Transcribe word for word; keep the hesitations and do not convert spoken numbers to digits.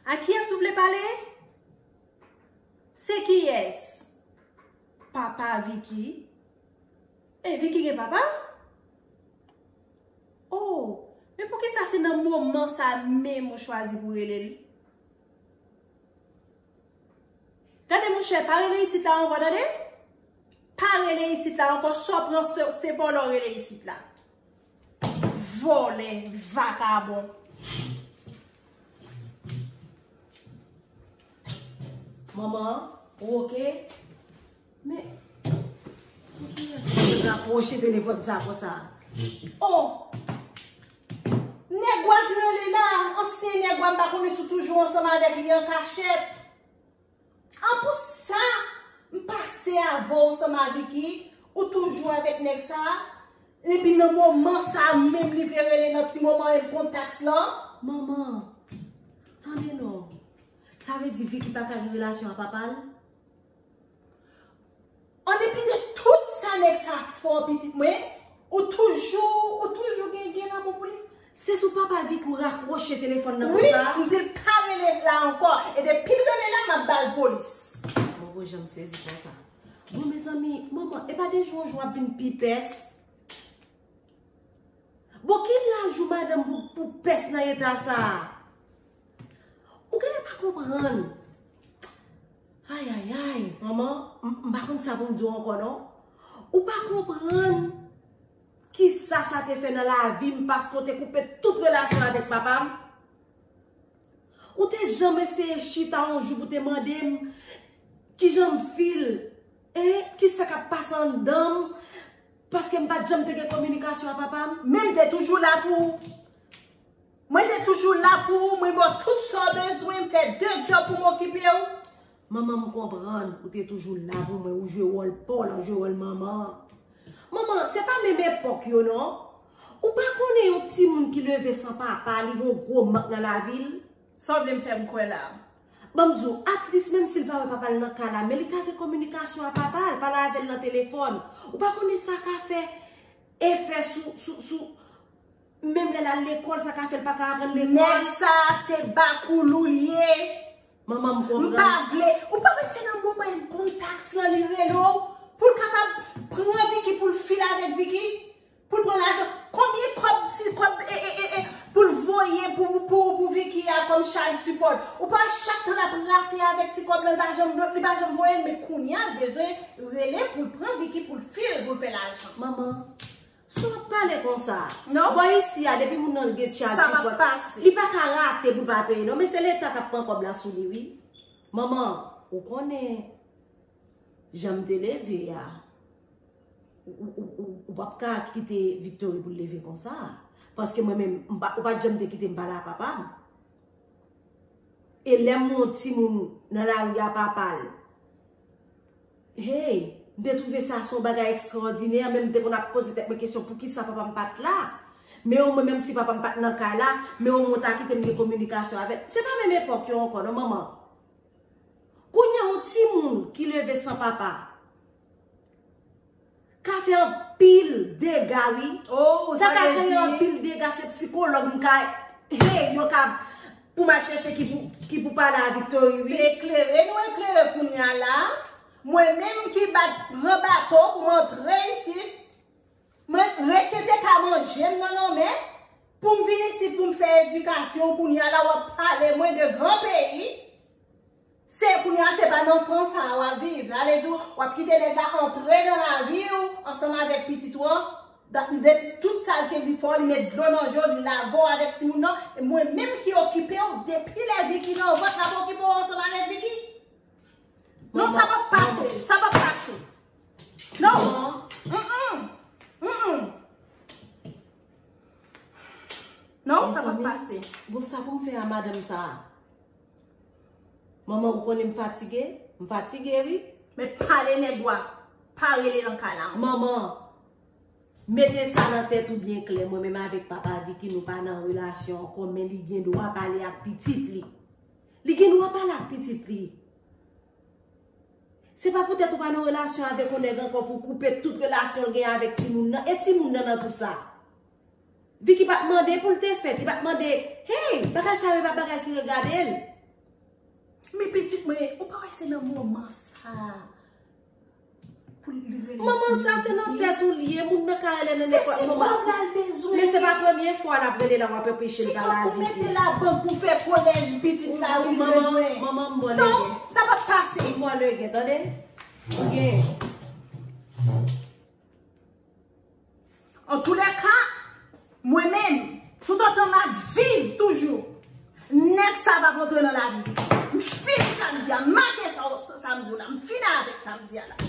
A kiyès ou vle pale? Se kiyès? Papa Vicky? E Vicky gen papa? Oh, men poukisa se nan moman sa menm ou chwazi pou rele l? Gade monchè, pa rele isit la ankò, tande? Pa rele isit la ankò, sa w pran se, se vòlè w rele isit la. Vòlè, vakabon. Manman, ou oke? Men, sou kiyès ou te rapwoche telefòn sa konsa? Oh! Nèg w a k rele la, ansyen nèg w a, m pa konnen si w toujou ansanm avèk li an kachèt. An pou sa, m pase avè w ansanm a Vicky, ou toujou avèk nèg sa a. Epi nan moman sa a menm li vle rele nan ti moman e kontak lan. Manman, tande non. Sa vle di Vicky pa ka gen relasyon a papa l? An depi de tout sa nèg sa fè w pitit mwen, ou toujou, ou toujou gen, gen lanmou pou li. Se sou papa Vicky ou rakwoche telefòn nan konsa? Wi, m di l pa rele la ankò. E depi l rele la, m ap ba l polis. Mwen poko janm sezi konsa. Bon, mezanmi, manman, e pa de jou an jou w ap vin pi pès? Bon, ki laj ou madanm pou, pou pès nan eta sa a? Ou genlè pa konprann. Ay, ay, ay, manman, m, m pa konn sa pou m di w ankò non. Ou pa konprann kisa sa te fè nan lavi m, paske w te koupe tout relasyon avèk papa m. Ou te janm eseye chita yon jou pou te mande m kijan m feel, en, kisa k ap pase anndan m, paske m pa t janm te gen kominikasyon a papa m? Men m te toujou la pou ou. Mwen te toujou la pou ou, mwen ba w tout sa w bezwen, m fè de djòb pou m okipe w. Manman, m konprann, ou te toujou la pou mwen, ou jwe wòl pa w lan, ou jwe wòl manman. Manman, se pa menm epòk yo non. Ou pa konnen yon timoun ki leve san papa, li gen yon gwo mank nan lavi l? Sa w vle m fè m kwè la? Ban m di w, at least, menm si l pa wè papa l nan kay la, men li ka gen kominikasyon a papa l, pale avè l nan telefòn. Ou pa konnen sa ka fè efè sou, sou, sou, menm lè l al lekòl, sa ka fè l pa ka aprann lekòl. Nèg sa a se bakoulou l ye. Manman, m konprann. M pa vle. Ou pa wè se nan moman e kontak lan li rele w pou l kapab pran Vicky pou l file avèk Vicky? Pou l pran lajan. Konbyen kòb, ti kòb, e, e, e, e, pou l voye pou, pou, pou, pou Vicky a kòm child support? Ou pa wè chak tan l ap rate avèk ti kòb lan, li pa janm, li pa janm voye l, men kounye a l bezwen rele pou l pran Vicky pou l file, pou l fè lajan. Manman, sa w ap pale konsa? Non. Bò isi a, depi moun nan gen child support, li pa ka rate pou l pa peye non, men se leta k ap pran kòb la sou li wi. Manman, ou konnen jan m te leve a, ou, ou, ou, ou, ou p ap ka kite Victory pou l leve konsa. Paske mwen menm, m pa, ou pa t janm te kite m pale a papa m. E lè m wè yon timoun nan lari a papa l, hey, m te twouve sa se yon bagay ekstraòdinè, menm m te konn ap poze tèt mwen kesyon poukisa papa m pa t la. Men omwen, menm si papa m pa t nan kay la, men omwen w ta kite m gen kominikasyon avè l. Se pa menm epòk yo ankò non, manman. Kounye a, yon timoun ki leve san papa ka fè anpil dega, wi. Oh, sa ka kreye anpil dega, se psikològ m ka, hey, yo ka, pou m al chèche ki pou, ki pou pale a Victory, wi. Se eklere nou eklere kounye a la. Mwen menm ki bat pran bato pou m antre isit. Mwen rete ka manje m nan lanmè pou m vin isit pou m fè edikasyon, kounye a la w ap pale mwen de gran peyi. Se kounye a se pa nan tan sa a w ap viv. Sa vle di w ap kite nèg la antre nan lavi w ansanm avèk pitit ou an. Da- De tout sa l te li fè w, li met dlo nan je w, li lage w avèk timoun nan. E mwen menm ki okipe w depi lè Vicky nan vant, m ap okipe w ansanm avèk Vicky. Non, sa p ap pase. Sa p ap pase. Non. Mm-mm. Mm-mm. Non, sa p ap pase. Bon, sa pou m fè a madanm sa a? Manman, ou konnen m fatige? M fatige, wi. Men pale nèg ou a. Pa rele nan kay la. Manman, mete sa nan tèt ou byen klè. Mwen menm avèk papa Vicky, nou pa nan relasyon ankò, men li gen dwa pale ak pitit li. Li gen dwa pale ak pitit li. Se pa poutèt ou pa nan relasyon avèk yon nèg ankò pou w koupe tout relasyon l gen avèk timoun nan. E timoun nan nan tou sa. Vicky pa t mande pou l te fèt. Li pa t mande, hey, bagay sa yo e pa bagay ki regade l. Men pitit mwen, ou pa wè se nan moman sa pou li rele. Manman, sa se nan tèt ou li ye, moun nan ka rele nan nenpòt moman. Se ti kòb la l bezwen. Men se pa premye fwa l ap rele la, w ap anpeche l pa lavi. Ti kòb pou mete labank pou fè kolèj pitit la, wi, l bezwen. Manman, manman, m bon legen. Non, sa p ap pase. M bon legen, tande? Ou gen. Antoulèka, mwen menm, toutotan m ap viv toujou, nèg sa p ap antre nan lavi. M fini sa m di a, make sa, sa m di w la, m fini avèk sa m di a la.